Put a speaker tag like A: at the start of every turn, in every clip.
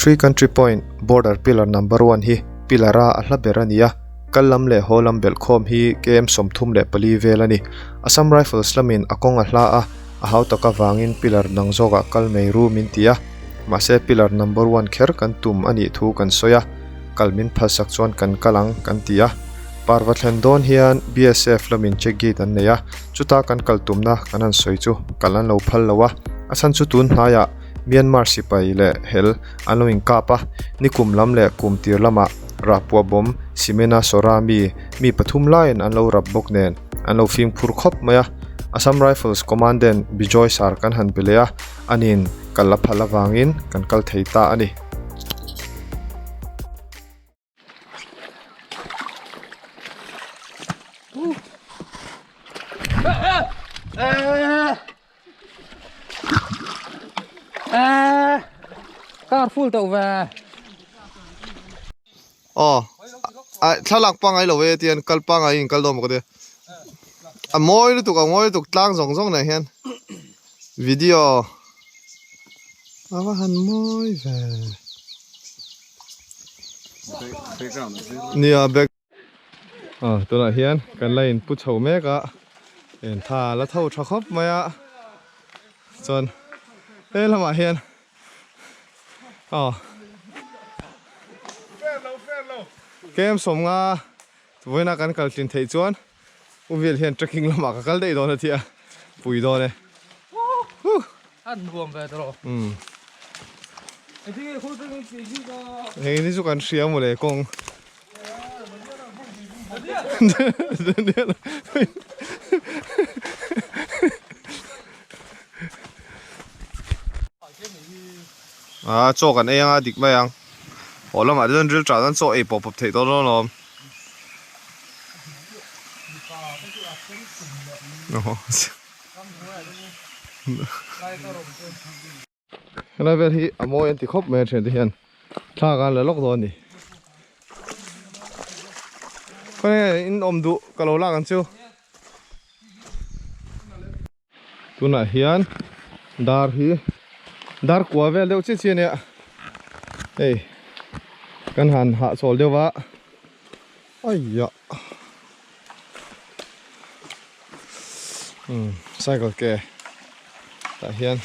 A: Three Country Point Border Pillar Number One hi pillar a a hla ber a ni a, kal lam leh haw lam belhkhawm hi km 34 vel a ni. Assam Rifles lamin a kawng a hla a, a hau tak avangin pillar dang zawkah kal mai ru min ti a, mahse pillar number one kher kan tum a nih thu kan sawi a, kal min phalsak chuan kan kal ang kan ti a. Parva thlen dawn hian BSF lamin check gate an nei a, chuta kan kal tumna kan han sawi chu kal an lo phal lo a, a chhan chu tun hnaiah Myanmar sipai leh hel an lo inkap a, nikum lam leh kum tir lamah rahpuah bawm Simena Sora mi mi pathum laiin an lo rap bawk nen an lo fimkhur khawp mai a. Assam Rifles Commandant Bijoy Sar kan han be leh a, ani'n kal a phal avangin kan kal thei ta a ni.
B: Car full tawh ve.
A: Aw a thlalak pangai lo e tian kal pangai in kal dawn maw ka tia a mawi lutuk a mawi lutuk tlang zawng zawng nen hian video a va han mawi ve. Nia back ah tunah hian kan la in pu chho mek a en tha la tho tha khawp mai a chuan he lamah hian aw kem sawmnga vawiina kan kal tlin theih chuan U vel hian trekking lamah ka kal daih dawn a tia pui dawn e.
B: An nuam ve tawh.
A: Um. Hei ni chu kan hria maw le kawng. Ah chaw kan ei anga dik mai ang. Haw lamah te chuan ril tah chuan chaw ei pawp pawp theih tawh dawn alawm. Helai vel hi a mawi an ti khawp mai a thiante hian thla khan la lawk dawn a ni. Khawnge in awm duh ka lo lak ang chu. Tunah hian dar hi dar kua vel deuh chiah chiah a nia hei kan han hahchawl deuh a aiah umm cycle ke tah hian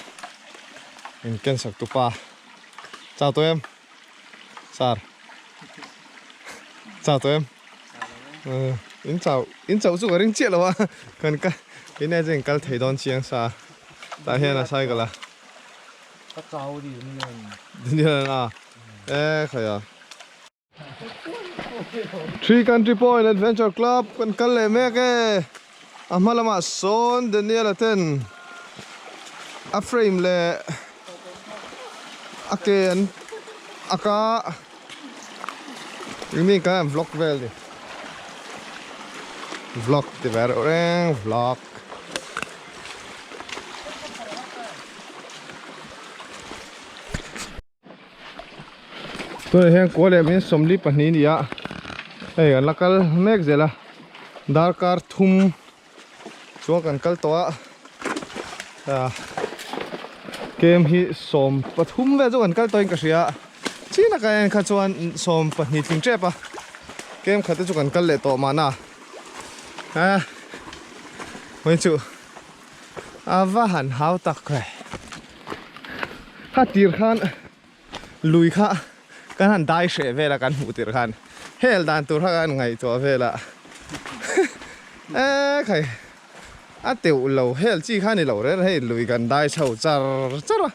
A: in ken sak tu pa chau tawh em sir chau tawh em. In chauh in chauh chu ka ring chiah lo a kan kal in e chu in kal thei dawn chiang sa tah hian a cycle a
B: ka chau di ni
A: ni a e khai a Three Country Point Adventure Club kan kal leh mek e a hma lamah sawn Daniel a ten a frame leh a ke an a ka Eng kan an vlog vel ni vlog ti ve reuh reng vlog tunah hian kua leh min 42 ni a hei kan la kal mek zel a darkar thum chuan kan kal tawh a ah kem hi 13 vel chu kan kal tawhin ka hria chin a en kha chuan 12 tling tep a kem khat te chu kan kal leh tawh mahna a vawiin chu a va han hau tak ve kha tir khan lui kha kan han dai hreh vel a kan hmuh tirh khan hel dan tur kha kan ngaihtuah vel a e khai a teuh lo hel chi kha ni lo reng hei lui kan dai chho char char a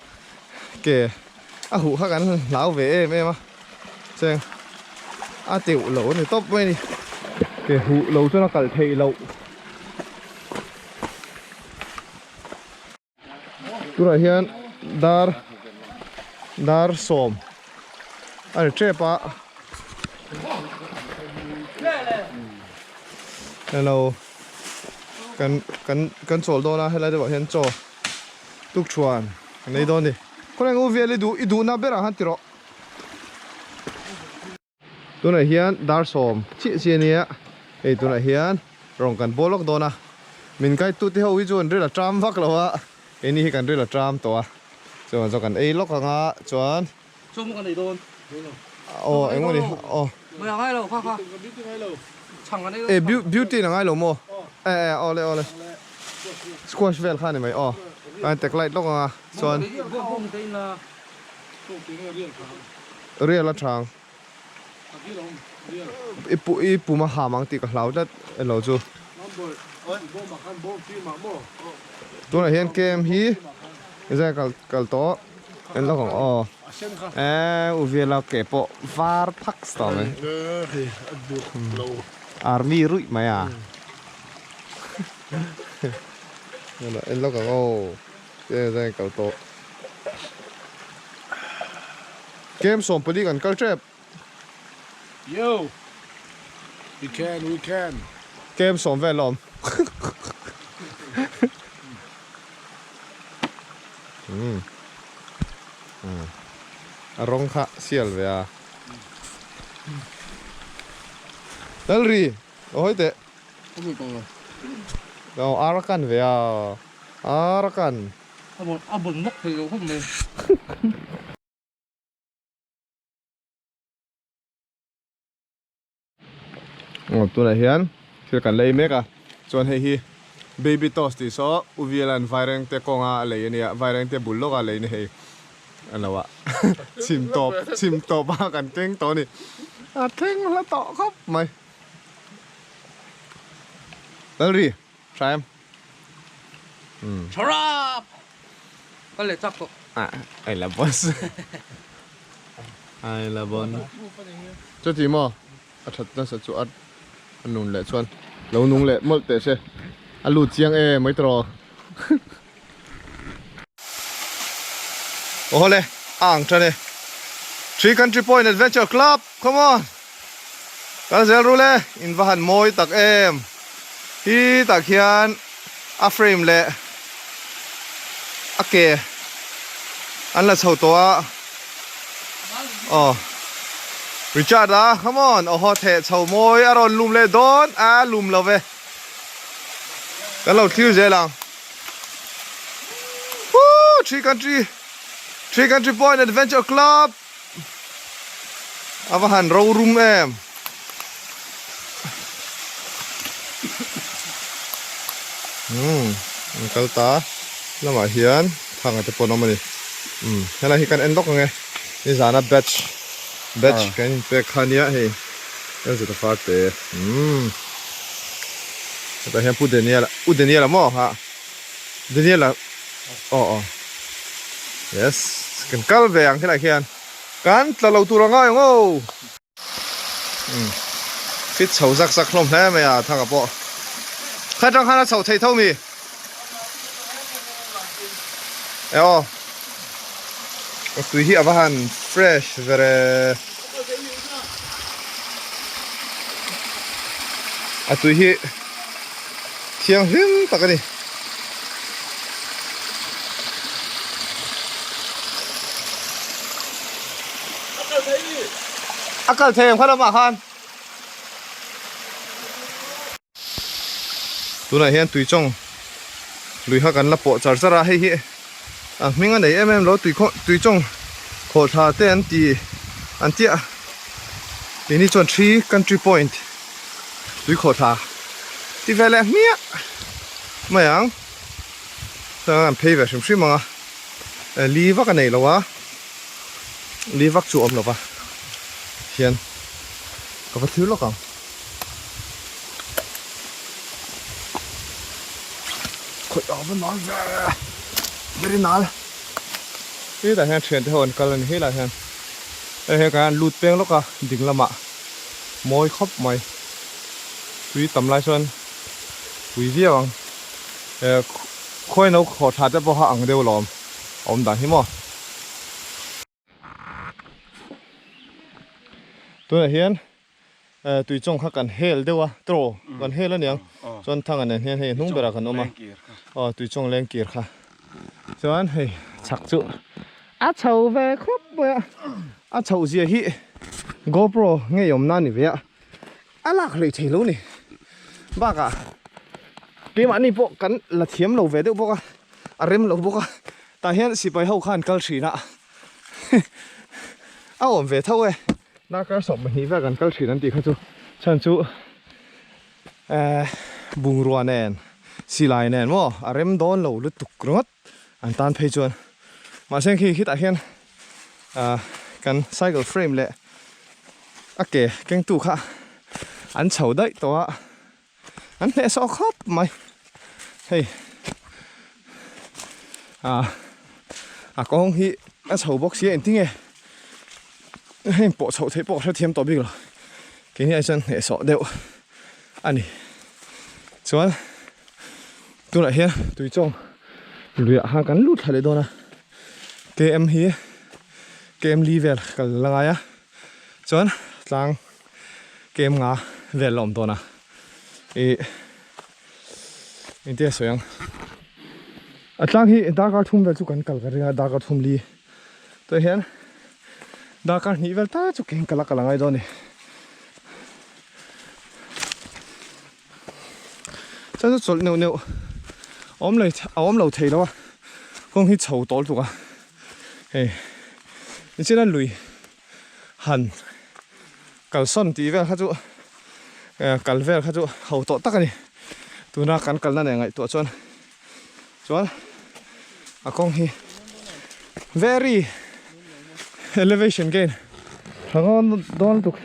A: ke a huh kha kan hlau ve em em a cheng a teuh lo a ni tawp mai a ni ke huh lo chuan a kal theih loh. Tunah hian dar dar sawm a ni tep a hello kan kan kan chawl dawn a helai deuhah hian chaw tuk thuan kan ei dawn a ni khawnge u vel i duh i duhna berah khan ti rawh. Tunah hian dar sawm chiah chiah ania hei tunah hian rawng kan bawl lawk dawn a min guide tu te ho hi chu an ril a tram vak lo a keini hi kan ril a tram tawh a chuan chuan kan ei lawk ang a chuan
B: Chaw maw kan ei dawn
A: aw engmaw ni aw
B: Mai a ngai lo kha kha chhang an ei
A: e beauty in a ngai lo maw e e awle awle squash vel kha ni mai aw kan tek light lawk ang a chuan Rial a thang. I pu i pum a ham ang tih ka hlau tlat elo chu. Tunah hian kem hi zai kal kal tawh en lawk ang aw. Eee u Viala ke pawh var phak tawh mai. Army ruih mai a. En lawk ang aw. Eng zai kal tawh. Kem 14 kan kal tep.
C: Yo! We can, we can.
A: Kem sawm vel awm. Hmm. Hmm. A rawng kha sial ve a. Lalri, awi teh. Aw Arakan ve a. Arakan.
B: A bun vak thei lo khawp mai.
A: Aw tunah hian thil kan lei mek a chuan hei hi baby toast tih saw U Vialan Vairengte kawnga a lei a nia Vairengte bul lawka a lei a ni hei a lo ah chhim tawp chhim tawp a kan keng tawh a ni a thleng hla tawh khawp mai. Lalri, tha em?
B: Umm. Tha rap! Ka leh chak tawh.
A: Ah, ai la boss. Ai la bon. Chuti maw? A that nasa chu a nun leh chuan lo nung leh mawlh teh se. A lut chiang e mai tawh. Aw le, a ang tan e. Three Country Point Adventure Club, come on! Kal zel ru le, in va han mawi tak em. Hi tak hian a frame leh a ke an la chho tawh a. Aw, Richard a, come on! Aw haw theh chho mawi a rawn lum leh dawn a, lum lo ve. Kan lo thlir zel ang. Woo! Three Country Three Country Point Adventure Club Ava han ro rum em Hmm an kal ta lamah hian thanga te pawh an awm a ni umm helai hi kan en lawk ang e nizana batch batch kan inpek kha ania hei kan zet a far te umm. Hetah hian Pu Daniel U Daniel a maw ha Daniel a aw aw yes kan kal ve ang helai hian kan tla lo tur a ngai ang aw umm fit chho zak zak hlawm hle mai a thanga pawh kha tang khan a chho thei tho mi e aw tui hi a va han fresh ver e. A tui hi thianghlim tak a ni. A kal thei ang kha lamah khan. Tunah hian tui chawng lui kha kan la pawh char char a, hei hi a hming a nei em em lo tui khaw tui chawng khawhthla te an ti an tia keini chuan three country point tui khawhthla ti ve leh hmiah mai ang chuan an phei ve hrim hrim ang a li vak a nei lo a li vak chu a awm lo va hian ka va thlir lawk ang. Khawih a va nal ve very nal hetah hian thian te ho an kal a ni helaiah hian hei he kan lut peng lawk a ding lamah mawi khawp mai tui tam lai chuan pui viau ang eh khawi no khawh thla te pawh kha ang deuh alawm a awm dan hi maw. Tunah hian tui chawng kha kan hel deuh a tro kan hel aniang chuan thanga nen hian hei hnung berah kan awm a aw tui chawng leng kir kha chuan hei chhak chu a chho ve khawp mai a a chhoh zia hi. GoPro ngei awm na ni ve a a lak hlei thei lo ni bakah keimahni pawh kan la thiam lo ve deuh bawk a a rem lo bawk a tah hian sipai ho khan kal thin a a awm ve tho e darkar 12 vel kan kal thin an tih kha chu chhan chu eh bungrua nen silai nen maw a rem dawn lo lutuk ringawt an tan phei chuan mahse khi khitah hian ah kan cycle frame leh a ke kengtu kha an chho daih tawh a an hnehsawh khawp mai hei ah a kawng hi a chho bawk sia engtinge heng pawh chhoh theih pawh ka hrethiam tawh bik lo keini ai chuan hnehsawh deuh a ni chuan tunah hian tuichawng luiah khan kan lut thla leh dawn a km hi km li vel kal la ngai a chuan tlang km nga vel la awm dawn a ih engtia sawi ang a tlang hi darkar thum vel chu kan kal ka ring a darkar thum li tawh hian darkar hnih vel ta chu keng kal a kal a ngai dawn a ni. Chuan chu chawlh neuh neuh a awm lo a awm lo thei lo a kawng hi chho tawl tuk a hei nichina lui han kalsawn tih vel kha chu kal vel kha chu ho tawh tak a ni tuna kan kalna nen ngaihtuah chuan chuan a kawng hi very elevation gain tha dawn lutuk.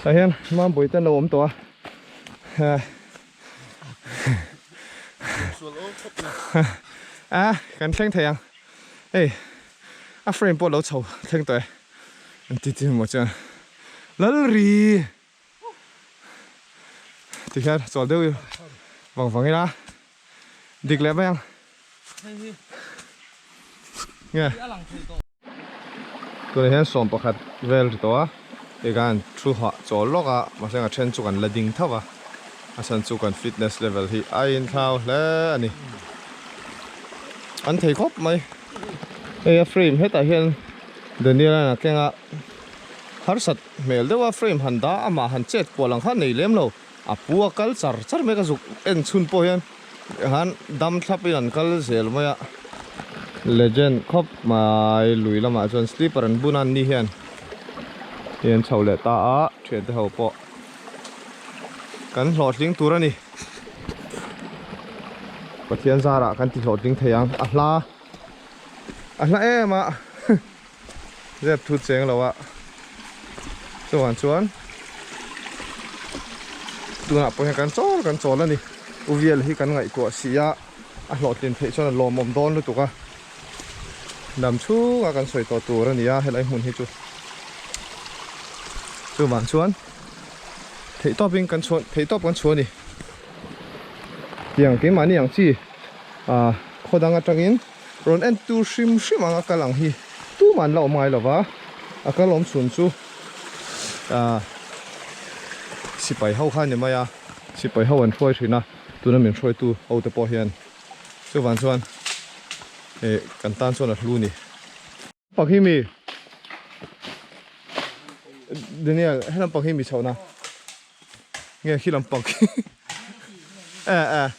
A: Tah hian Mambawi te an lo awm tawh a a kan thleng thei ang hei a frame pawh lo chho thleng tawh e an ti ti maw chuan Lalri ti hian chawl deuh vang vang ila dik leh mai ang. Nge tunah hian 11 vel ri tawh a tikhan thu hah chawl lawk a mahse a then chu kan la ding tho a a chhan chu kan fitness level hi a inthlau hle a ni an thei khawp mai hei a frame hetah hian Daniel a a keng a harsat hmel deuh a frame han dah amah han chet kual ang kha a nei lem lo a pu a kal char char mek a zuk en chhun pawh hian. Han dam thlap in an kal zel mai a legend khawp mai lui lamah chuan slipper an bun a an ni hian hei an chho leh ta a thiante ho pawh kan hlawhtling tur a ni Pathian zarah kan ti hlawhtling thei ang a hla a hla em a zep thut cheng lo a chuan chuan tunah pawh hian kan chawl kan chawl a ni uvial hi kan ngaihtuah si a a hlawhtlin theih chuan a lawmawm dawn lutuk a dam chhunga kan sawi tawh tur a ni a helai hmun hi chu chuvang chuan theihtawpin kan chhuan theihtawp kan chhuah a ni tiang keimahni ang chi ah khaw dang atangin. Rawn en tur hrim hrim ang a kal ang hi tumah an la awm ngai lova a kal awm chhun chu ah sipai ho kha a ni mai a sipai ho an hruai thin a tuna min hruaitu ho te pawh hian chuvang chuan eh kan tan chuan a hlu a ni. Pak hi mi Daniel helam pak hi mi chhohna nge khi lam pak hi eh eh.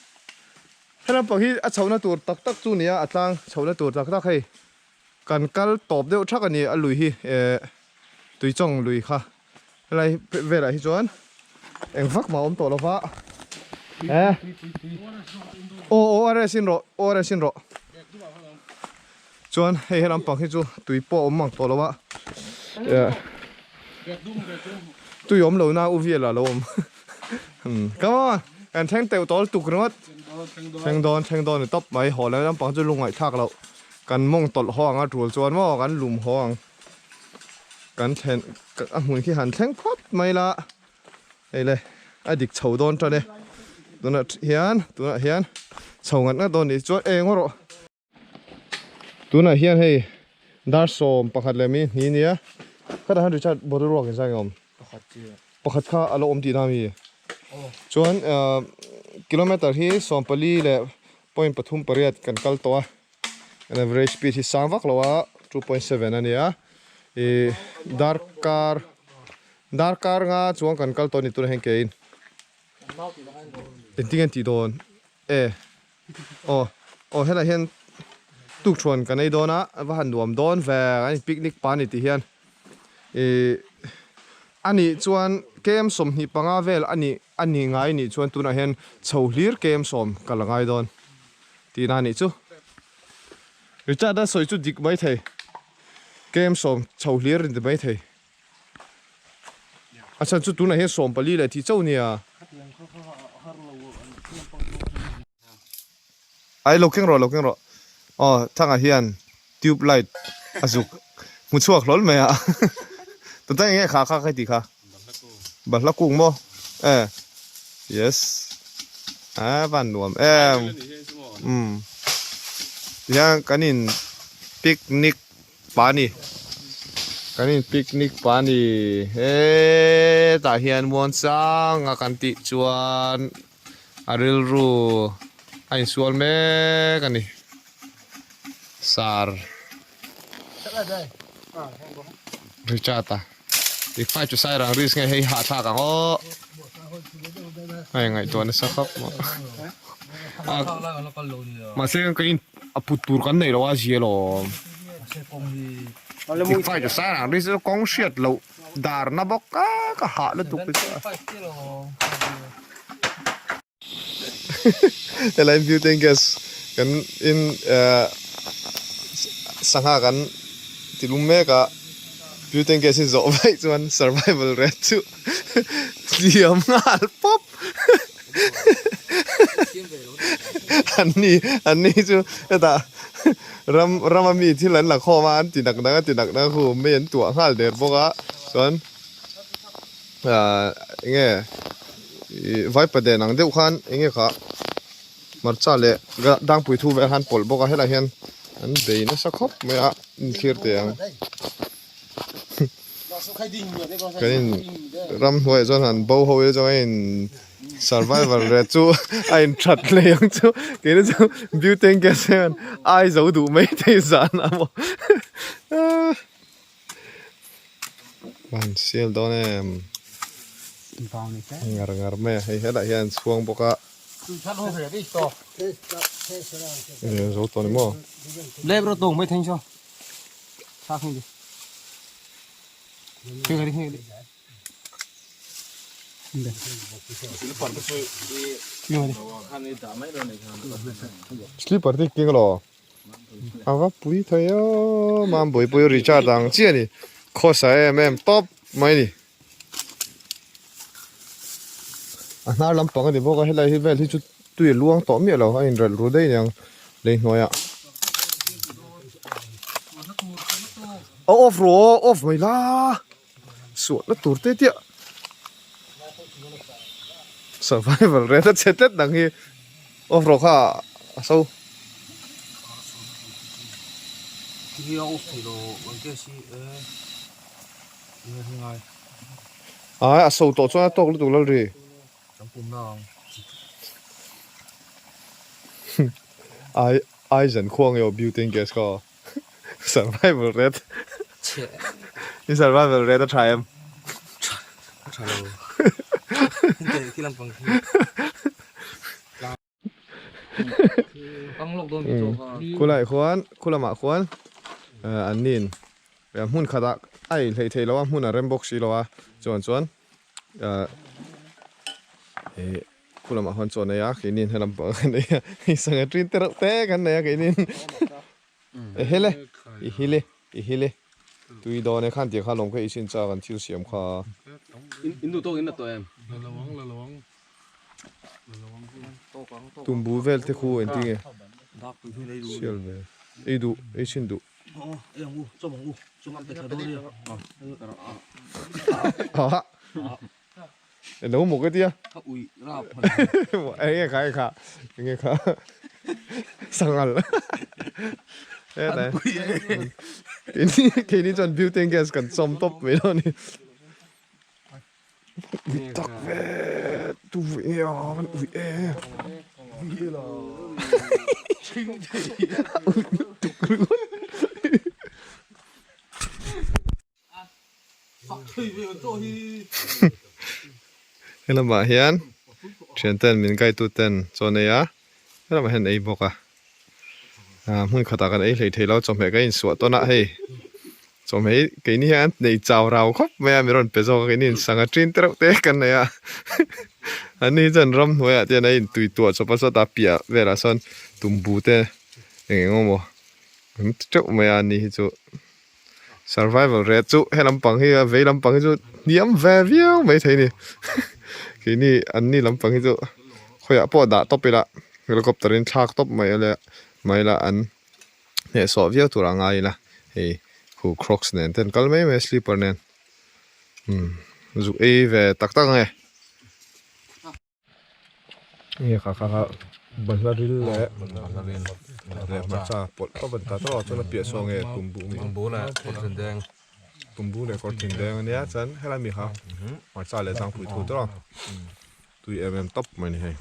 A: Helam pang hi a chhohna tur tak tak chu nia a tlang chhohna tur tak tak hei kan kal tawp deuh thak a ni a lui hi eh tuichawng lui kha helai velah hi chuan eng vak mah a awm tawh lova eh aw ORS in rawh ORS in rawh chuan hei helam pang hi chu tui pawh a awm mang tawh lo a eh tui awm lo na u vial a lo awm come on kan thleng teuh tawl tuk ringawt thleng dawn thleng dawn ni tawp mai haw leh lampang chu lungngaih thlak loh kan mawng tawlh haw ang a tul chuan maw kan lum haw ang kan thlen a hmun khi han thleng phawt mai la hei le a dik chho dawn tan e tunah hian tunah hian chho ngat ngat dawn ni chuan eng rawh. Tunah hian hei dar 11 leh mi hni nia khatah hian Richard bottle ruak in zai nge awm pakhat kha a lo awm tihna a mi chuan kilometer hi 14 leh point pathum pariat kan kal tawh a an average speed hi sang vak lo a 2.7 a nia ih darkar. Darkar nga chuang kan kal tawh a ni tunah hian kein engtin nge an tih dawn e aw aw helai hian tukthuan kan ei dawn a va han nuam dawn ve an in picnic pa a ni tih hian ih a nih chuan kem 25 vel a nih a nih ngai nih chuan tunah hian chho hlir kem sawm ka la ngai dawn tihna a nih chu Richard a sawi chu dik maithei kem sawm chho hlir a ni maithei. A chhan chu tunah hian 14 leh tih chauh nia. Ai lo keng rawh lo keng rawh. Aw thangah hian tube light a zuk hmu chhuak hlawl mai a. Tunah eng nge kha kha kha tih kha. Balhla kung maw? E yes. A van nuam em. Um. Tihian kan in picnic Pa ni kan in picnic pa ni hetah hian muangchang a kan tih chuan a rilru a insual mek a ni sar Richard a i fight chu sai rang risk nge hei hahthlak ang aw a ingaihtuah nasa khawp a mahse ka in a put tur kan nei lo a zia lawm i fight chu sai rang risk chu kawng hriat loh dar na bawk a ka hah lutuk te chu helai butane gas kan in eh sangha kan ti lum mek a butane gas hi zawh vaih chuan survival rate chu hliam nghal pawp an ni an ni chu hetah ram rama mi thil an la khawm a an ti nak nak a ti nak nak a khu mei an tuah nghal der bawk a chuan ah eng nge. Ih vaipa den ang deuh khan eng nge kha hmarcha leh dangpui thu vel khan pawlh bawk a helaiah hian an bei nasa khawp mai a inthlir teh ang kan in ramhnuaiah chuan han bo ho ila chuan a in survival rate chu a in that hle ang chu keini chu butane gas hian ai zo duh mai thei zan a maw Van sial dawn em ngar ngar mai a hei helaiah hian an chhuang bawk a zo tawh ni maw. Slipper te keng elaw. A va pui thei a mam buaipui Richard ang chiah a ni khawsa em em tawp mai a ni a hnar lampang a ni bawk a helai hi vel hi chu tui a luang tawh miah lo a inrelh ru daih aniang lei hnuaiah a off rawh off mai la suahna tur te tia survival rate a che tlat dang hi off rawh kha a so ai a so tawh chuan a tawk lutuk lal ri ai ai zan khuang emaw butane gas kha. Survival rate I survival rate a tha em?
B: A tha lo. Khi lampang khi. Kang lawk dawn mi chaw kha.
A: Khulai khuan khu lamah khuan an nin hmun khatah a ei hleih theih loh a hmun a rem bawk si lo a chuan chuan ih Khu lamah huan chaw nei a, keinin helam pawh kan nei a, hei sangha ṭin te reuh te kan nei a keinin i hil e, i hil e, i hil e, tui dawn e khan tih kha lawm kha i sin chak an thil siam kha.
B: In duh tawk in la tawh em?
A: Tumbu vel te khu engtin nge? Sial ve, ei duh, ei chhin duh. Elo maw ka tia?
B: Ka ui rap.
A: Enge kha enge kha enge kha sangal. Keini chuan butane gas kan chawm tawp mai lo ni. Ui tak ve tu vui nge a kan ui e. Ui tuk ringawt. Helamah hian thian ten min guide tu ten chaw an ei a helamah hian an ei bawk a ah hmun khatah kan ei hlei thei lo chawhmeh kan insuah tawn a hei chawhmeh hi keini hian an nei chau rau khawp mai a mi rawn pe zawk a keini in sangha ṭin te reuh te kan nei a an ni hi chuan ramhnuaiah te hian a intui tuah chawp a sawtah piah velah sawn tumbu te eng eng emaw an ti teuh mai a an ni hi chu. Survival rate chu he lampang hi a vei lampang hi chu hniam ve viau mai thei a ni keini an ni lampang hi chu khawiah pawh dah tawp ila helicopter in thlak tawp mai ale mai la an hnehsawh viau tur a ngai ila hei khu crocs nen te an kal mai mai a slipper nen umm zuk ei ve tak tak ang e. Nge kha kha kha balhla ril leh leh hmarcha pawlh tawp an ta tawh a chuan a piah saw nge tumbu nge
B: tumbu leh kawr thin deng
A: tumbu leh kawr thin deng ania chuan helai mi kha hmarcha leh zangpui thu tawh a tui em em tawp mai ni hei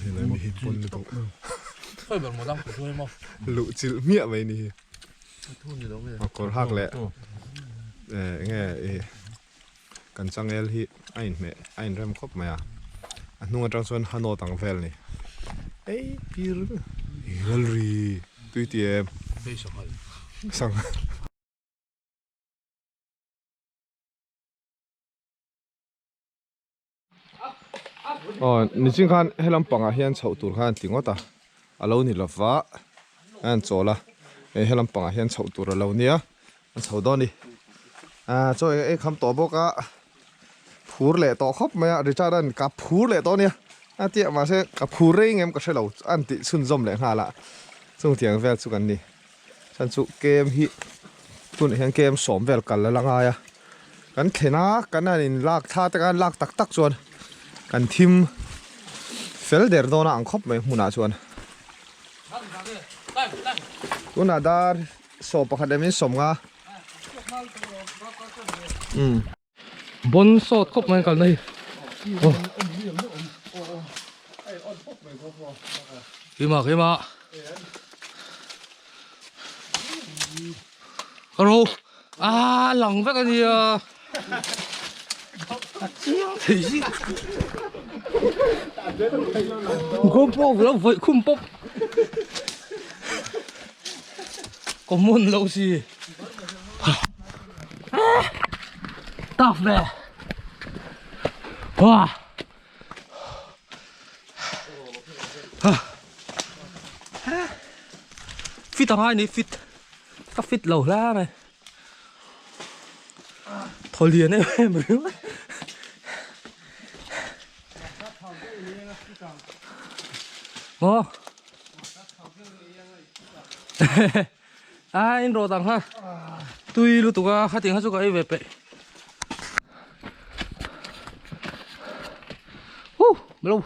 A: helai mi hi pawn lutuk luh chilh hmiah mai ni hi a kawr hak leh eh enge ih. Kan changel hi a inhmeh a inrem khawp mai a, a hnung atang chuan hanawt ang vel a ni. Ei pir lalri tui ti em? Sanghal. Aw nichin khan helam pangah hian chhoh tur khan an ti ngawt a, a lo ni lova a han chawl a, hei helam pangah hian chhoh tur a lo nia an chho dawn a ni. Ahh chaw ei kham tawh bawk a, phur leh tawh khawp mai a, Richard an ka phur leh tawh a nia a tia mahse ka phur rei ngem ka hre lo a han tih chhunzawm leh nghal a, chungtiang vel chu kan ni. Chuan chu kem hi tunah hian kem sawm vel kal a la ngai a kan thlen a kan han in lak thla te khan lak tak tak chuan kan thim fel der dawn a ang khawp mai hmunah chuan tunah dar sawm pakhat leh min sawm nga umm.
B: Bon sawt khawp mai kalna hi aw keimah keimah ka ro a lang vek a nia a chiang thei si GoPro lo vawih khum pawp common lo si. Tough ve. Wow. Fit ang ai ni fit. Ka fit lo hle mai. Thaw lian em em ringawt. Maw. A in rawt ang kha tui lutuk a khating kha chu ka ei ve peih huh lo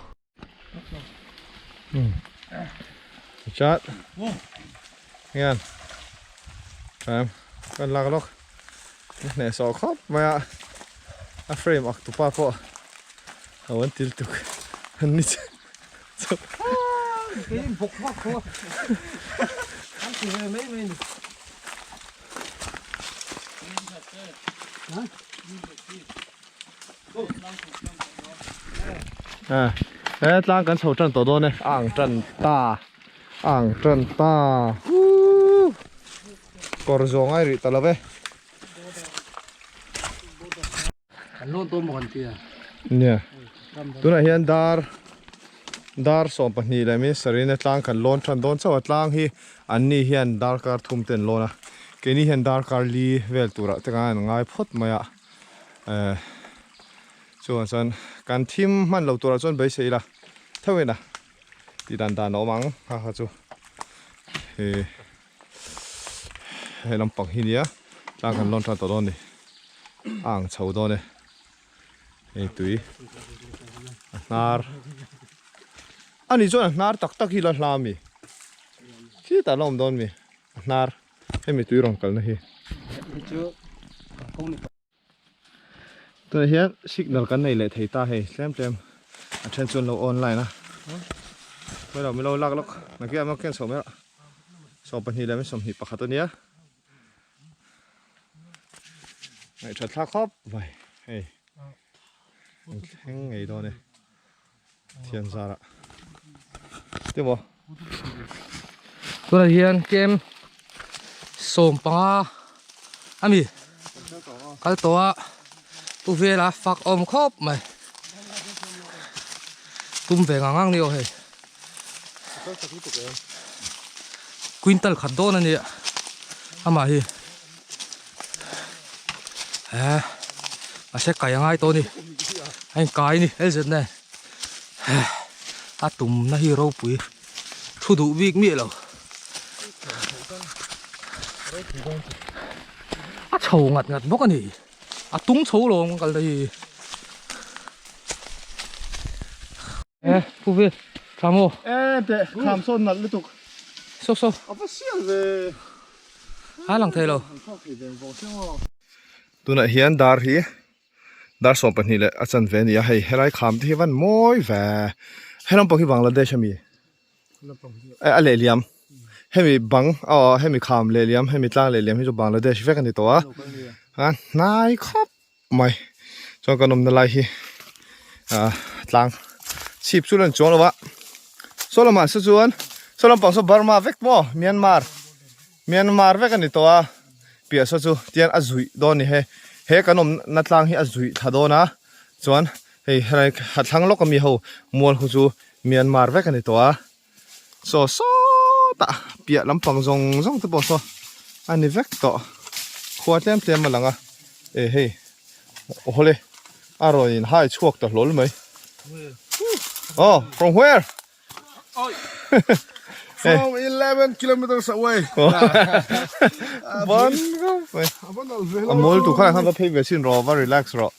A: chat hian tram kan lak lawk hneh sawh khawp mai a a frame ak tupa pawh a wan til tuk an ni che He tlang kan chho tan tawh dawn e a ang tan ta a ang tan ta huuu kawr zawng a rih ta lo ve.
B: Kan lawn tawn bawk an ti a.
A: Nia. Tunah hian dar dar 12 leh min sarina tlang kan lawn tan dawn chauh a tlang hi an ni hian darkar thum te an lawn a keini hian darkar li vel turah te khan an ngai phawt mai a eh chuan chuan kan thim hman lo turah chuan beisei ila theuhin a tih dan dan a awm ang kha kha chu eh. Hei lampang hi nia tlang kan lawn tan tawh dawn a ni a ang chho dawn e hei tui a hnar a nih chuan a hnar tak tak hi la hla ami khitah la awm dawn mi a hnar hemi tui rawn kalna hi. Tunah hian signal kan nei leh thei ta hei tlem tlem a then chuan lo online a hmelo milo lak lawk nakin ah ken chho mai rawh 22 leh 21 ania. Ngaihṭhat thlak khawp mai hei an thleng ngei dawn e thian zarah te maw.
B: Tunah hian kem 15 ami kal tawh a pu vela fak awm khawp mai tum ve ngang ngang ni aw hei quintal khat dawn a nia amah hi. Eh, a se kai angai tawh ni. A in kai ni, el zet ne. Eh, a tum na hi ropui. Thu duh bik mi lo. A chho ngat ngat bawk a ni. A tung chho lo ang kal hi. Eh, pu ve, tha maw?
A: Eh, teh, kham sawn nalh lutuk.
B: So so.
A: A va sial ve.
B: A lang thei lo.
A: Tunah hian dar hi dar 12 leh a chanve a ni a hei helai kham te hi van mawi ve he lampang hi Bangladesh ami a lehliam hemi bang aw hemi kham lehliam hemi tlang lehliam hi chu Bangladesh vek a ni tawh a a hnai khawp mai chuan kan awmna lai hi ah tlang chhip chu lan chuang lo a saw lamah saw chuan saw lampang saw Burma vek maw Myanmar Myanmar vek a ni tawh a piah saw chu tian a zuih dawn a ni he he kan awmna tlang hi a zuih thla dawn a chuan hei helai ha thlang lawk ami ho mual khu chu Myanmar vek a ni tawh a saw sawtah piah lampang zawng zawng te pawh saw a ni vek tawh khua tlem tlem a lang a e hei awle a rawn in hai chhuak ta hlawl mai oh from where
C: From 11 kilometers away.
A: Ban a mawl tu khan va phei ve sin rawh va relax rawh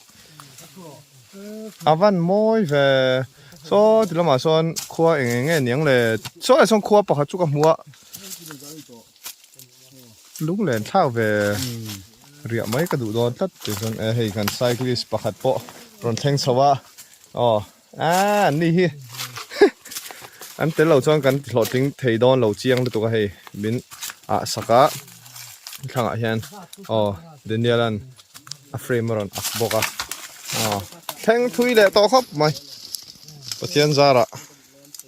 A: a van mawi ve saw ti lamah sawn khua eng eng nge niang le saw ah sawn khua pakhat chu ka hmu a lunglen thlak ve riah mai ka duh dawn tlat ti chuan e hei kan cyclist pakhat pawh rawn thleng chho a aw a an ni hi an tel lo chuan kan ti hlawhtling thei dawn lo chiang lutuk a hei min ah sak a thlangah hian aw Daniel an a frame a rawn ak bawk a aw thleng thui leh tawh khawp mai Pathian zarah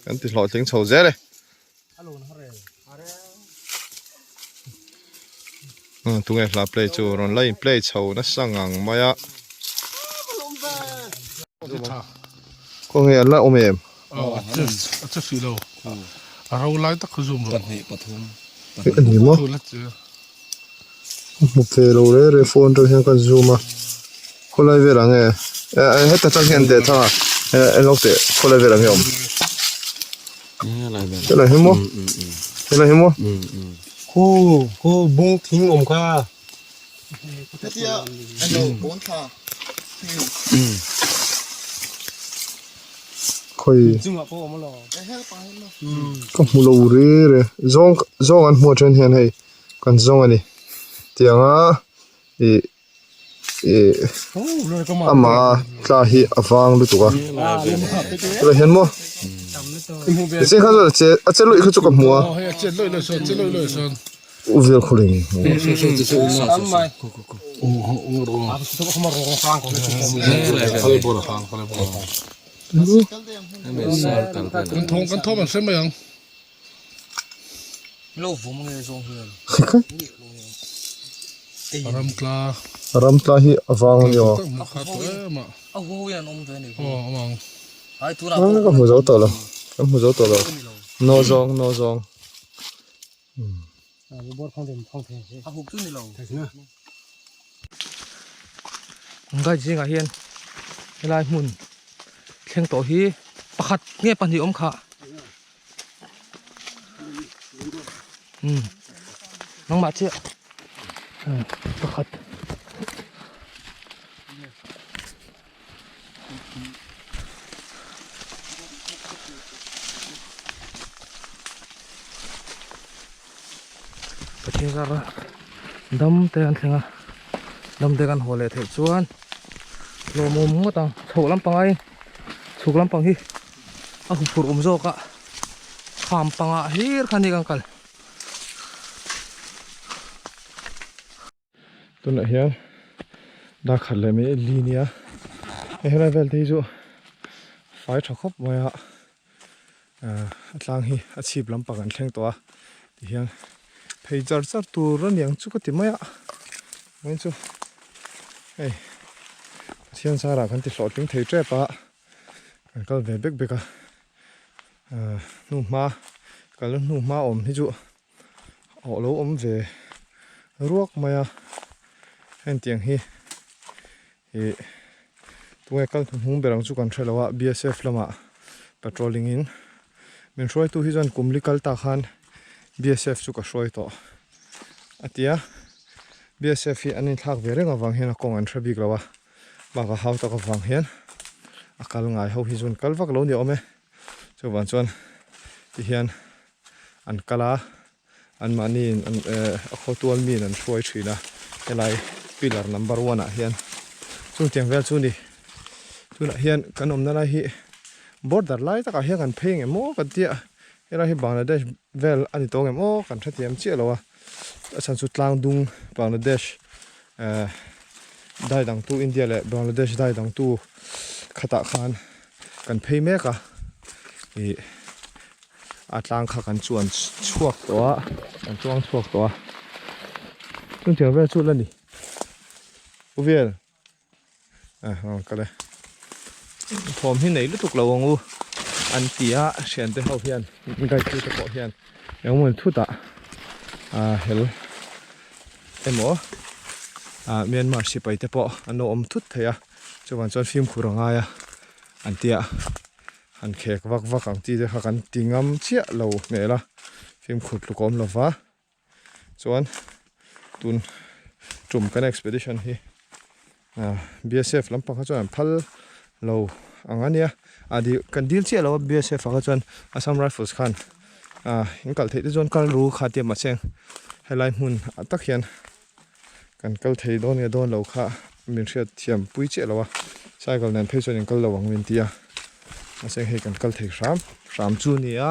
A: kan ti hlawhtling chho zel e tunge hla play chu rawn la in play chho nasa ngang mai a khawnge an la awm em
C: a che fih lo a ro lai tak kha zoom rawh
A: a ni maw Ka hmu ve lo re re phone atang hian ka zoom a khawlai velah nge eh heta tang hian teh thang a eh eng teh khawlai velah nge awm helai hi maw helai hi maw
D: khu khu bung thing awm kha
A: hetia alo pawn thla khawi ka hmu lo re re zawng zawng an hmuh atang hian hei kan zawng a ni tianga ih ih amah tla hi a vang lutuk a tunah hian maw ti kha chuan a che a che luih kha chu ka hmu a u vel khawleng Ram tla hi a vang a ni aw. Ka hmu zo tawh lo, ka hmu zo tawh lo. No zawng, no zawng.
B: Guide zingah hian helai hmun thleng tawh hi pakhat nge pahnih awm kha. Um nangmah chiah um pakhat Pathian zara dam te an thleng a dam te kan haw leh theih chuan lawmawm ngawt ang chhoh lampang ai chhuk lampang hi a huphurh awm zawk a kham pangah hlir kha ni kan kal.
A: Tunah hian. Dar khat leh mai li nia hei helai vel te hi chu fai tha khawp mai a ahh a tlang hi a chhip lampang an thleng tawh a tihian phei char char tur a niang chu ka ti mai a vawiin chu hei Pathian zarah kan ti hlawhtling thei tep a kan kal ve bek bek a ahh hnuhma kalna hnuhma awm hi chu. Aw lo awm ve ruak mai a hengtiang hi ih tunge kal hnuhnung ber ang chu kan hre lo a BSF lamah patrolling in min hruaitu hi chuan kum li kal tak khan BSF chu ka hruai tawh a ti a BSF hi an inthlak ve reng avang hian a kawng an hre bik lo a bakah hau tak avang hian a kal ngai ho hi chu an kal vak lo ni awm e chuvang chuan tihian. an kal a anmahni in an ehh a khawtual miin an hruai thin a helai pillar number one ah hian chungtiang vel chu ni tunah hian kan awmna lai hi border lai takah hian kan phei engemaw kan tia helai hi Bangladesh vel a ni tawng em aw kan hrethiam chiah lo a a chhan chu tlang dung Bangladesh ehh dai dangtu India leh Bangladesh dai dangtu khatah khan kan phei mek a ih. A tlang kha kan chuan chhuak tawh a kan chuang chhuak tawh a chungtiang vel chu la ni u vel ah rawn kal e thawm hi nei lutuk lo ang u an ti a thiante ho hian guide tu te pawh hian engemaw thutah ah hel emaw ah Myanmar sipai te pawh an lo awm thut thei a chuvang chuan fimkhur a ngai a an ti a. Han khek vak vak ang chi te kha kan ti ngam chiah lo hmel a, fimkhur tluk a awm lo va, chuan tun tum kan expedition hi ah BSF lampang kha chuan an phal lo ang a nia, ah dil kan dil chiah lo a BSF ah kha chuan Assam Rifles khan ah in kal theih te chuan kal ru kha tia mahse helai hmun ah tak hian. Kan kal thei dawn nge dawn lo kha min hriat thiam pui chiah lo a, cycle nen phei chuan in kal lo ang min ti a, mahse hei kan kal thei hram hram chu a ni a.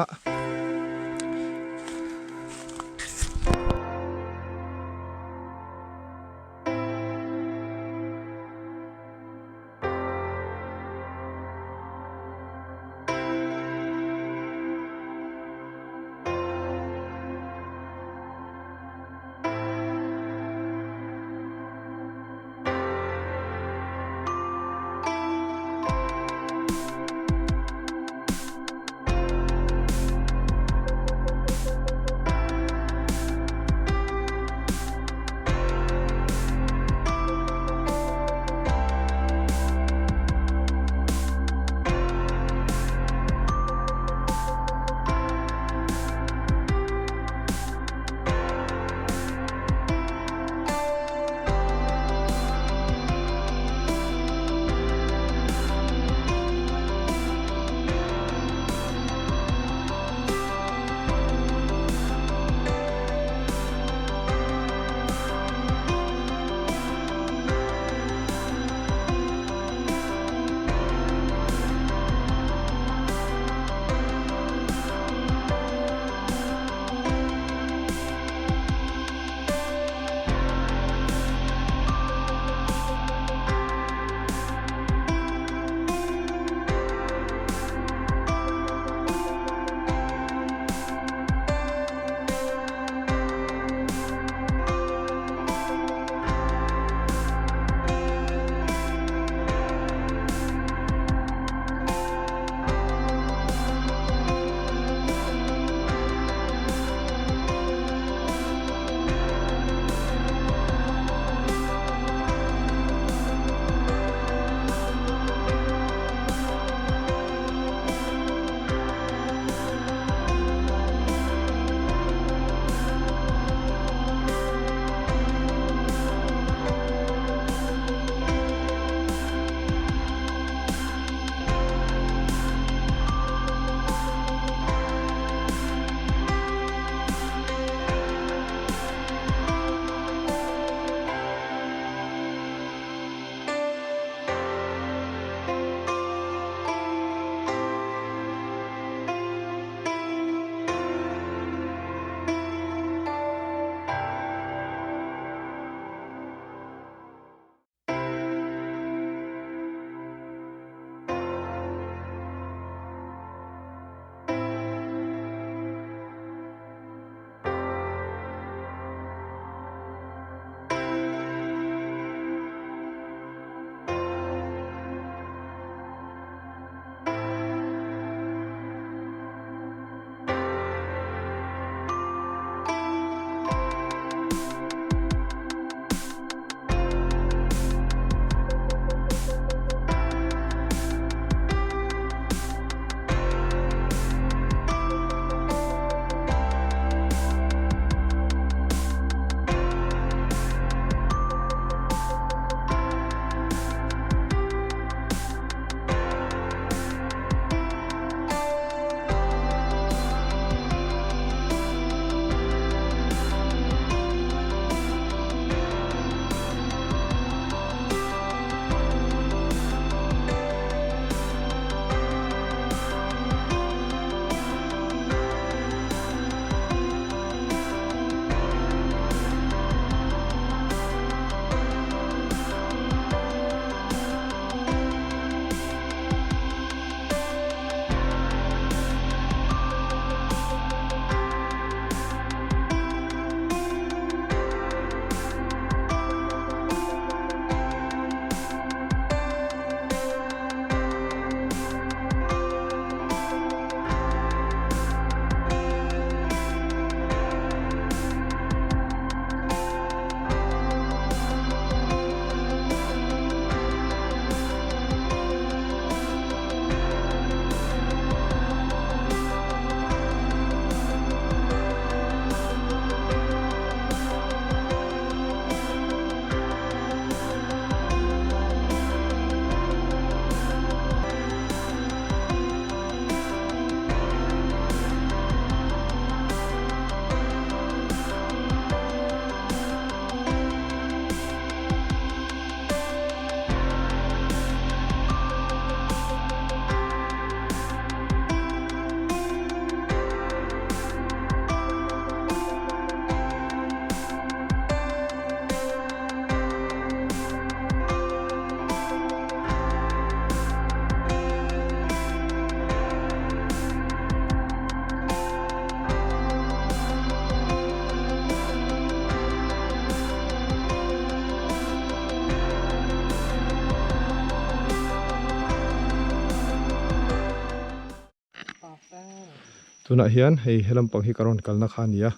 A: Tunah hian hei he lampang hi ka rawn kalna kha a ni a,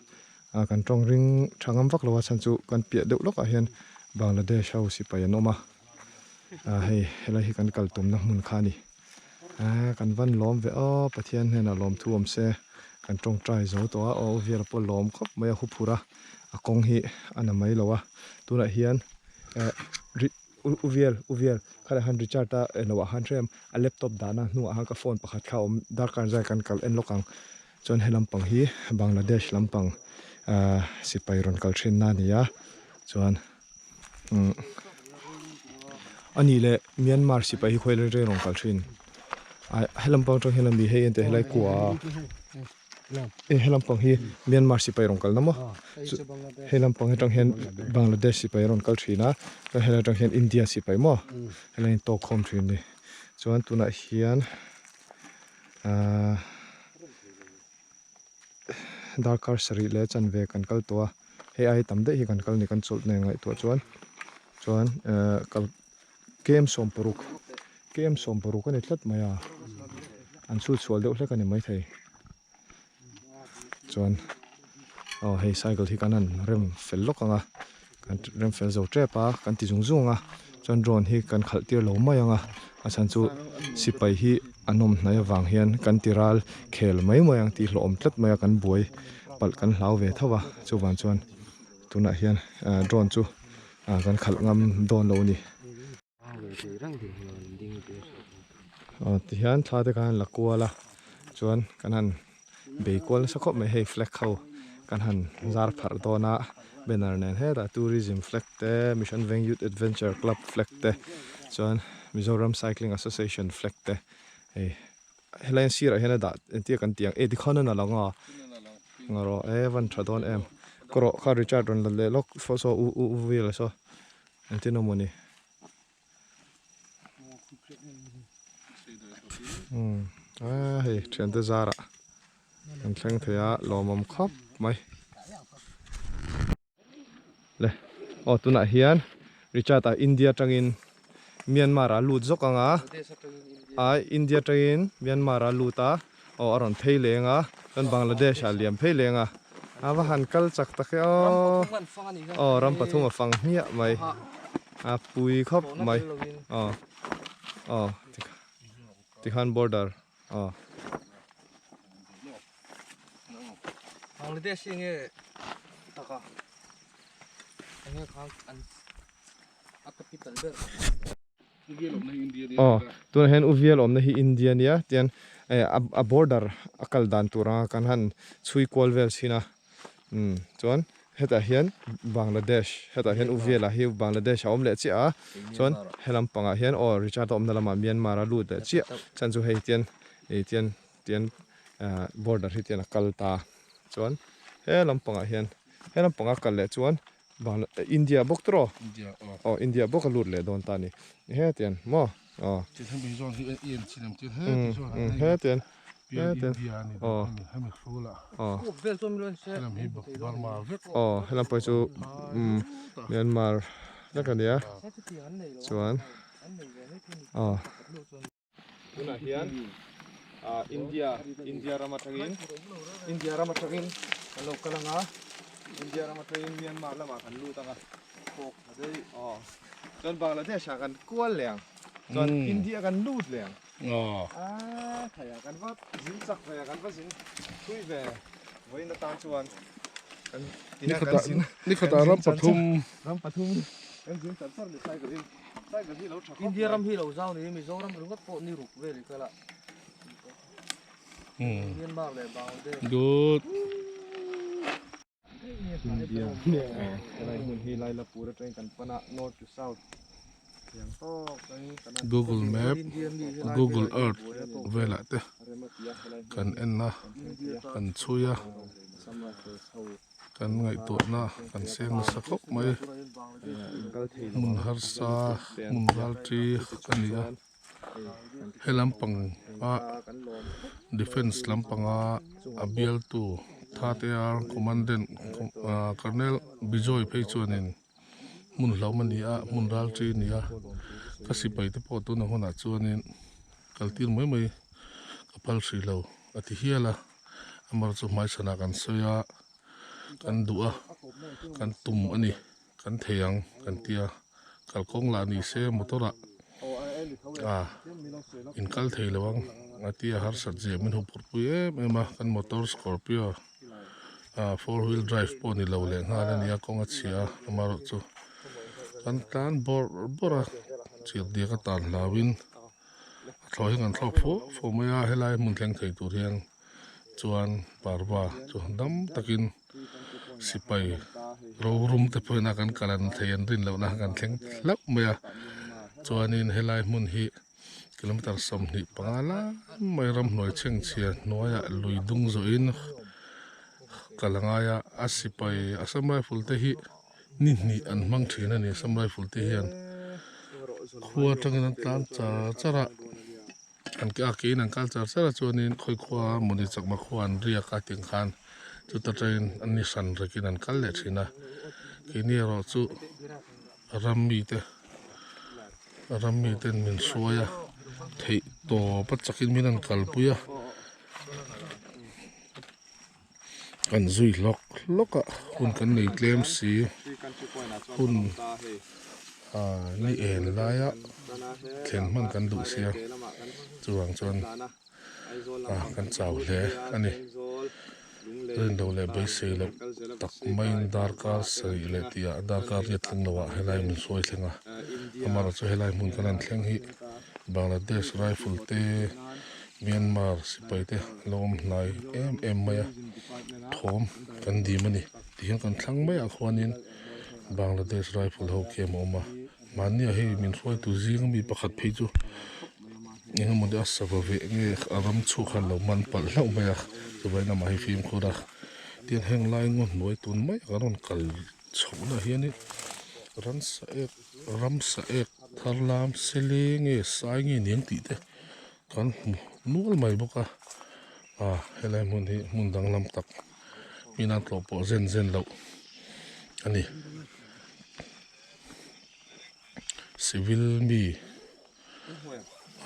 A: ah kan tawng ring tha ngam vak lo a chhan chu kan piah deuh lawkah hian Bangladesh ho sipai an awm a, ah hei helai hi kan kal tumna hmun kha a ni. Ah kan van lawm ve aw Pathian hnenah lawm thu awm se kan tawngtai zo tawh a, aw Uviala pawh lawm khawp mai a huphurh a, a kawng hi a na mai lo a, tunah hian eh ri. U Vial, U Vial, khalai khan Richard a eng loah khan hrem a laptop dahna hnuah khan ka phone pakhat kha a awm darkar zai kan kal en lawk ang. Chuan he lampang hi Bangladesh lampang ahh sipai rawn kal thin na a ni a, chuan umm a nih leh Myanmar sipai hi khawi reng rawn kal thin ah he lampang atang hian a mi hei enteh helai kua e he lampang hi Myanmar sipai rawn kalna maw chu he lampang atang hian Bangladesh sipai rawn kal thin a chuan helai atang hian India sipai maw helai in tawk khawm thin a ni chuan tunah hian ahh darkar sarih leh chanve kan kal tawh a hei ai tam daih hi kan kal ni kan chawlh nen ngaihtuah chuan chuan ehh kal. Kem sawmparuk kem sawmparuk a ni tlat mai a an chhut chhuah deuh hlek a ni maithei chuan aw hei cycle hi kan han rem fel lawk ang a kan rem fel zo tep a kan ti zung zung a chuan drone hi kan khalh tir lo mai ang a a chhan chu sipai hi an awm hnai avang hian kan ti ral khel mai mai ang tih hlawhawm tlat mai a kan buai palh kan hlau ve tho a chuvang chuan tunah hian drone chu. Ah kan khalh ngam dawn lo a ni. Aw tihian thla te khan la kual a chuan kan han bei kual nasa khawp mai hei flag ho kan han zar pharh dawn a banner nen hetah tourism flag te Mission Veng Youth Adventure Club flag te chuan Mizoram Cycling Association flag te hei helai an sirah hian a dah entir kan tih ang e tikhan a lang a ngarawh e van tha dawn em ka rawh kha Richard rawn la leh lawk saw saw u u vel saw engtin awm ni umm a hei thiante zarah kan thleng thei a lawmawm khawp mai. Le aw tunah hian Richard ah India atangin Myanmar ah lut zawk ang a a India atangin Myanmar ah lut a aw a rawn phei leng a chuan Bangladesh ah liam phei leng a a va han kal chak tak e aw aw ram pathum a fang hmiah mai a pui khawp mai aw aw tikhan border aw.
B: Bangladesh hi enge taka enge kha an a capital ber.
A: Aw tunah hian Uvial awmna hi India nia tian a border a kal dan tur anga kan han chhui kual vel chhin a umm chuan hetah hian Bangladesh hetah hian Uvial ah hi Bangladesh a awm leh chiah a chuan helam pangah hian aw Richard a awmna lamah Myanmar a lut leh chiah chhan chu hei tian ih tian tian ah border hi tian a kal ta chuan he lampangah hian he lampanga kal leh chuan Bangla India bawk tawh aw India bawk a lut leh dawn ta a ni he tian maw aw he tian he tian aw aw aw helam pawh hi chu umm Myanmar vek a nia chuan aw. Tunah hian ah India India ram atangin India ram atangin kan lo kal anga India ram atangin Myanmar lamah kan lut anga aw chuan Bangladesh ah kan kual leh ang chuan India kan lut leh ang ah thei ah kan va zin chak ve kan va zin thui ve vawiin atan chuan kan tina kan zin
C: Nikhatah ram pathum
A: ram pathum kan zin char char ni cycle in.
B: India ram hi lo zau ni Mizoram ringawt pawh ni ruk vel i kal a. Myanmar leh Bangladesh.
C: Good.
A: India helai hmun hi Lailapur atangin kan pan a north to south tiang tawk atangin kan han
C: Google Map, Google Earth velah te kan en a, kan chhui a. Kan ngaihtuahna kan seng nasa khawp mai. Hmun harsa, hmun ralṭi a ni a. He lampang a defence lampanga a bialtu Thatear Commandant Colonel Bijoy phei chuanin hmun hlauhma a ni a, hmun ralṭi a ni a. Ka sipai te pawh tuna hunah chuanin kaltir mai mai ka phal hrih lo a ti hial a. Amaherawhchu hmaichhanah kan sawi a, kan duh a, kan tum a ni, kan thei ang kan ti a, kalkawng lah ni se motor ah ah in kal thei lo ang a ti a, harsat zia min huphurh pui em em a, kan motor scorpio ah four wheel drive pawh ni lo leh nghal a ni a, kawng a chhia a, amaherawhchu kan tlan bawrh bawrh a, chirhdiak a tan hlauhin a thlawh hi kan thlawk fo fo mai a, helai hmun thleng thei tur hian chuan parva chu dam takin sipai rorum te pawhin a kan kal an thei an rin lohna kan thleng hlauh mai a chuanin helai hmun hi kilometer 25 lai mai ramhnuai chhengchhia hnuaiah lui dung zawhin kal a ngai a a sipai Assam Rifle te hi ni hnih an hmang thin a ni Assam Rifle te hian khua atangin an tlan char char a. An ke a kein an kal char char a chuanin khawi khua mawni chakma khua an riak a tih ang khan chuta tangin an ni hran rekin an kal leh thin a keini erawh chu ram mite ram miten min hruai a theih tawp a chakin min an kalpui a kan zui hlawk hlawk a hun kan nei tlem si hun ah ni en laia thlen hman kan duh sia chuvang chuan ah kan chau hle a ni rinlo leh beisei loh tak maiin darkar sarih leh tih ah darkar riat thleng lo ah helai min hruai thleng a amaherawhchu chu helai hmun kan han thleng hi Bangladesh rifle te. Myanmar sipai te an lo awm hnai em em mai a thawm kan dim a ni tihian kan thlang maiah khuanin Bangladesh rifle ho camp a awm a mahnia hei min hruaitu zing ami pakhat phei chu eng emaw ni a sava veh nge a ram chhuak khan lo man palh hlauh mai a chuvangin amah hi fimkhur a tin heng lai ngaw hnuai tun mai kan rawn kal chhohna hianin ransa ek ramsa ek thar lam sele nge sai nge ni ang tih te. Kan hmu nual mai bawk a, ah helai hmun hi hmun danglam tak mi nan tlawh pawh zen zen loh a ni. Civil mi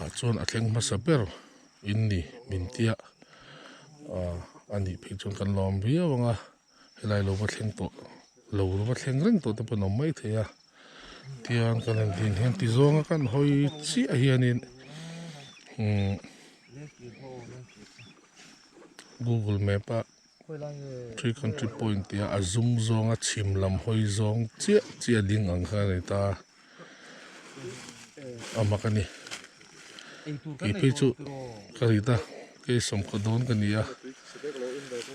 C: ah chuan a thleng hmasa ber in ni min tia ah a nih phei chuan kan lawm viau ang a. Helai lo va thleng tawh lo va thleng reng tawh te pawh an awm mai thei a tiang kan han din hian ti zawnga kan hawi chiah hianin umm google map a three country point tih a a zum zawnga chhim lam hawi zawng chiah chiah ding ang kha a ni ta a mak a ni kei phei chu ka rit a kei sawmkhaw dawn ka ni a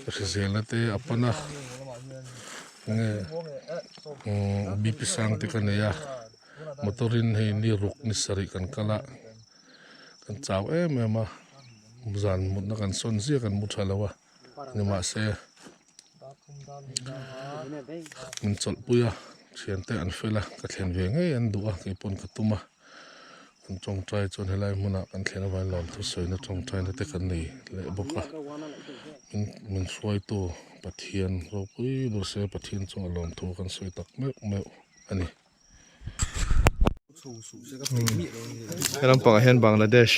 C: ka hriselna te a pan a enge umm bp sang te ka nei a motor in hei ni ruk ni sarih kan kal a kan chau em em a zan mutna kan sawn ziah kan mu tha lo a nimahse. Min chawlhpui a thiante an fel a ka thlen ve ngei an duh a kei pawn ka tum a an tawngtai chuan helai hmunah kan thlen avangin lawmthu sawina tawngtaina te kan nei leh bawk a min min hruaitu Pathian ropui ber se Pathian chungah lawmthu kan sawi tak meuh meuh a ni.
A: He lampangah hian Bangladesh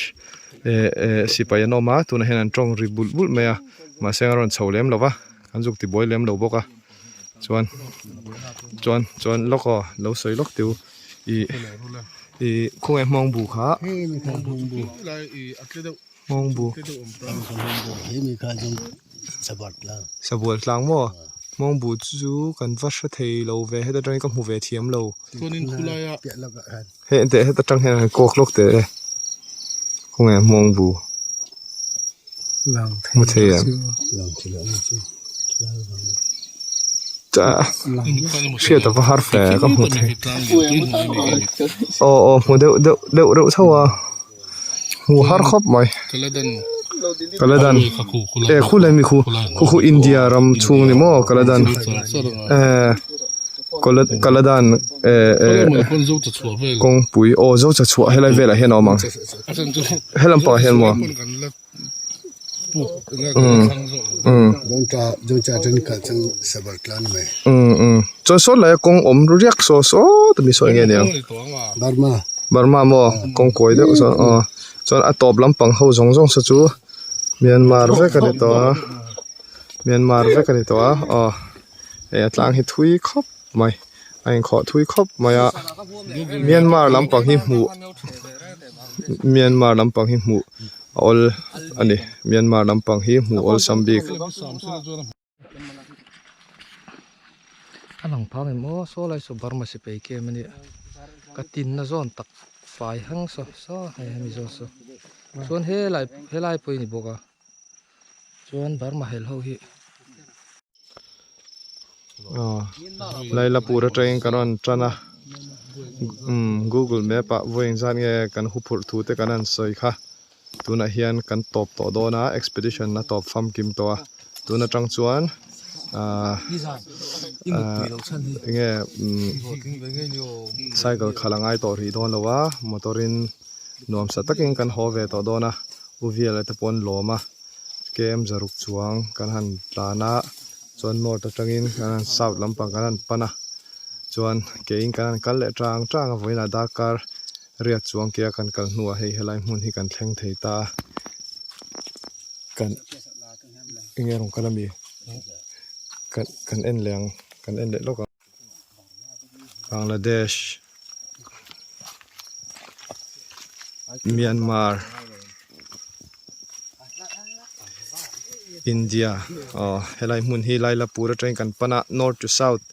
A: eh eh sipai an awm a tunah hian an tawng ri bulh bulh mai a mahse an rawn chho lem lo va an zuk tibuai lem lo bawk a chuan chuan chuan lawk aw lo sawi lawk teu ih ih khawnge hmawng bu kha hmawng bu sabual tlang maw hmawng bu chu kan va hre thei lo ve heta tangin ka hmu ve thiam lo hei teh heta tang hian han kawk lawk teh e khawnge hmawng bu hmu thei em hriat a va har fe ka hmu thei aw aw hmu deuh deuh deuh reuh tho a. Hmu har khawp mai. Kaladan e khu lai mi khu khu khu India ram chhung ni maw Kaladan e Kaladan e e kawngpui aw zo cha chhuah helai velah hian a awm ang helam pangah hian maw. Chuan sawn laia kawng awm riak saw saw ta mi sawi nge niang Burma maw kawng kawi deuh sawn aw chuan a tawp lampang ho zawng zawng saw chu Myanmar vek a ni tawh a. Myanmar vek a ni tawh a aw hei a tlang hi thui khawp mai a inkhawh thui khawp mai a Myanmar lampang hi hmuh Myanmar lampang hi hmuh a awl a ni Myanmar lampang hi hmuh awlsam bik.
B: A lang phang em aw saw lai saw Burma sipai camp a nia ka tinna zawn tak fai hang saw saw hei hemi zawn saw chuan helai helai pawh hi a ni bawk a chuan Burma hel ho hi.
A: Aw Lailapur atangin kan rawn tan a umm Google map ah vawi engzat nge kan huphurh thu te kan han sawi kha. Tunah hian kan tawp tawh dawn a expedition a tawp famkim tawh a tun atang chuan ahh enge umm cycle khalh a ngai tawh rih dawn lo a motor in nuamsa takin kan haw ve tawh dawn a u vial te pawh an lawm a kem zaruk chuang kan han tlan a chuan north atangin kan han south lampang kan han pan a chuan keiin kan han kal leh tang tang a vawiinah darkar Riat chuang kia kan kal hnuah hei helai hmun hi kan thleng thei ta a, kan enge rawn kal ami kan kan en leh ang kan en leh lawk ang Bangladesh Myanmar India aw helai hmun hi Lailapur atangin kan pan a north to south.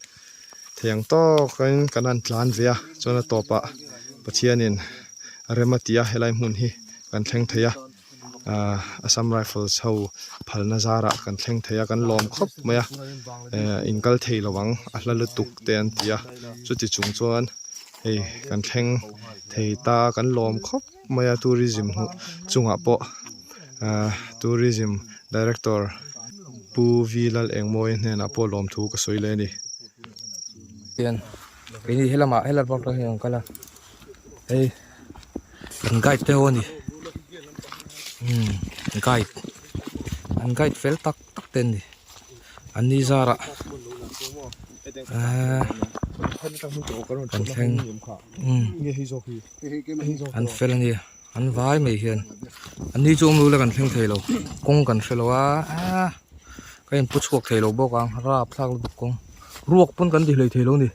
A: Thei ang tawkin kan han tlan ve a chuan a tawpah Pathianin a rem a ti a helai hmun hi kan thleng thei a ahh Assam Rifles ho phalna zarah kan thleng thei a kan lawm khawp mai a ehh in kal thei lo ang a hla lutuk te an ti a chuti chung chuan hei kan thleng thei ta kan lawm khawp mai a tourism hmuh chungah pawh ahh tourism director Pu V Lalengmawia hnenah pawh lawmthu ka sawi leh a ni.
B: Hian keini helamah helai park ah hian an kal a hei an guide te ho a ni umm guide an guide fel tak tak te an ni an ni zarah ahh kan thleng umm an fel a nia. An vai mai hian an ni chu awm lo la kan thleng thei lo kawng kan hre lo a ah ka in pu chhuak thei lo bawk ang rap thlak lutuk kawng ruak pawn kan ti hlei thei lo ni.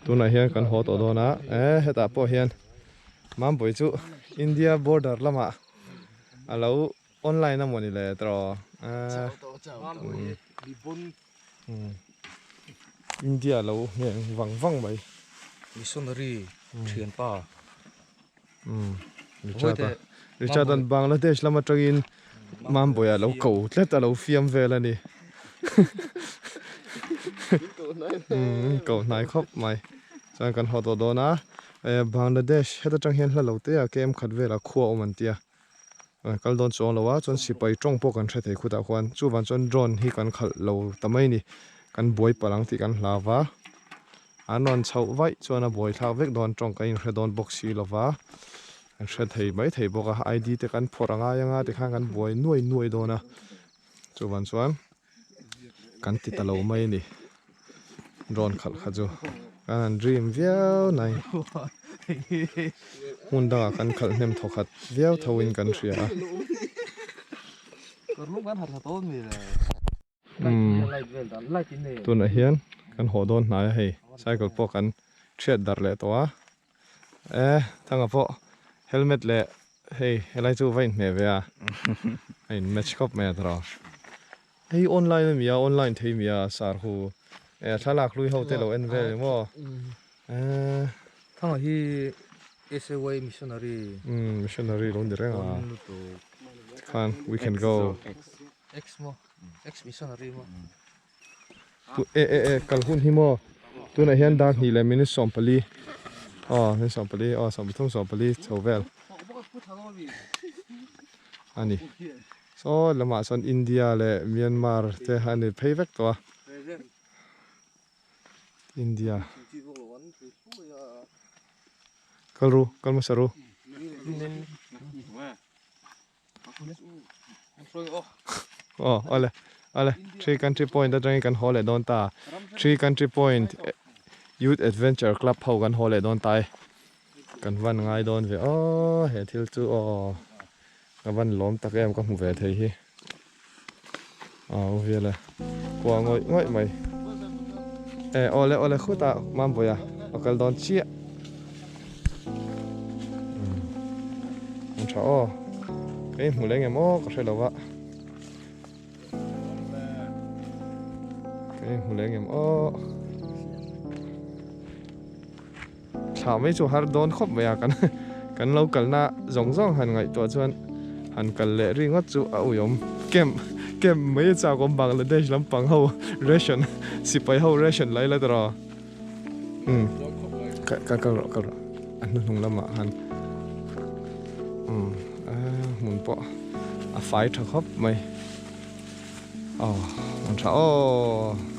A: Tunah hian kan haw tawh dawn a eh hetah pawh hian Mambawi chu India border lamah a lo online a mawni le tawh eh India lo ngheng vang vang mai.
B: Missionary thianpa.
A: Richard a Richard an Bangladesh lam atangin Mambawi a lo ko tlat a lo fiam vel a ni. Ko hnai khawp mai. Chuan kan haw tawh dawn a Bangladesh heta tang hian hla lo te a kem khat velah khua awm an tia. Kal dawn chuang lo a chuan sipai tawng pawh kan hre thei khutah khuan chuvang chuan drone hi kan khalh lo ta mai a ni kan buai palh ang tih kan hlau va an rawn chhoh vaih chuan a buai thlak vek dawn tawng kan inhre dawn bawk si lo va kan hre thei mai thei bawk a I D te kan phawrh a ngai anga tikhan kan buai nuai nuai dawn a chuvang chuan kan ti ta lo mai a ni drone khalh kha chu kan han dream viau nai hmun dangah kan khalh hnem thaw khat viau tho in kan hria a umm tunah hian kan haw dawn hnai a hei cycle pawh kan thiat darh leh tawh a e thanga pawh helmet leh Hei helai chu va inhmeh ve a, a in match khawp mai a tawrh a. Hei online a mi a, online thei mi a sar hu e thlalak hlui ho te lo en vel ni maw eh.
B: Thanga hi SAY missionary.
A: Umm missionary lo ni reng a tikhan we can go.
B: Ex maw ex missionary maw.
A: E e e kal hun hi maw tunah hian dar hnih leh minute 40 aw minute 40 aw 33 40 chho vel a ni saw lamah sawn India leh Myanmar te a ni phei vek tawh a India kal ru kal hmasa ru. Aw awle awle three country point atangin kan haw leh dawn ta three country point youth adventure club ho kan haw leh dawn ta e kan van ngai dawn ve aw he thil chu aw. Ka van lawm tak em ka hmu ve thei hi. Au vial e. Kua ngawih ngawih mai. E awle awle khutah Mambawiah a kal dawn chiah. An tha aw. Ka inhmu leng em aw ka hre lo a. Ka inhmu leng em aw. Thla mai chu har dawn khawp mai a kan kan lo kalna zawng zawng han ngaihtuah chuan han kal leh ringawt chu a uiawm camp camp mai a chak awm Bangladesh lampang ho ration sipai ho ration lai la tawh umm ka ka kal rawh kal rawh a hnuhnung lamah han umm a hmun pawh a fai tha khawp mai aw an tha aw.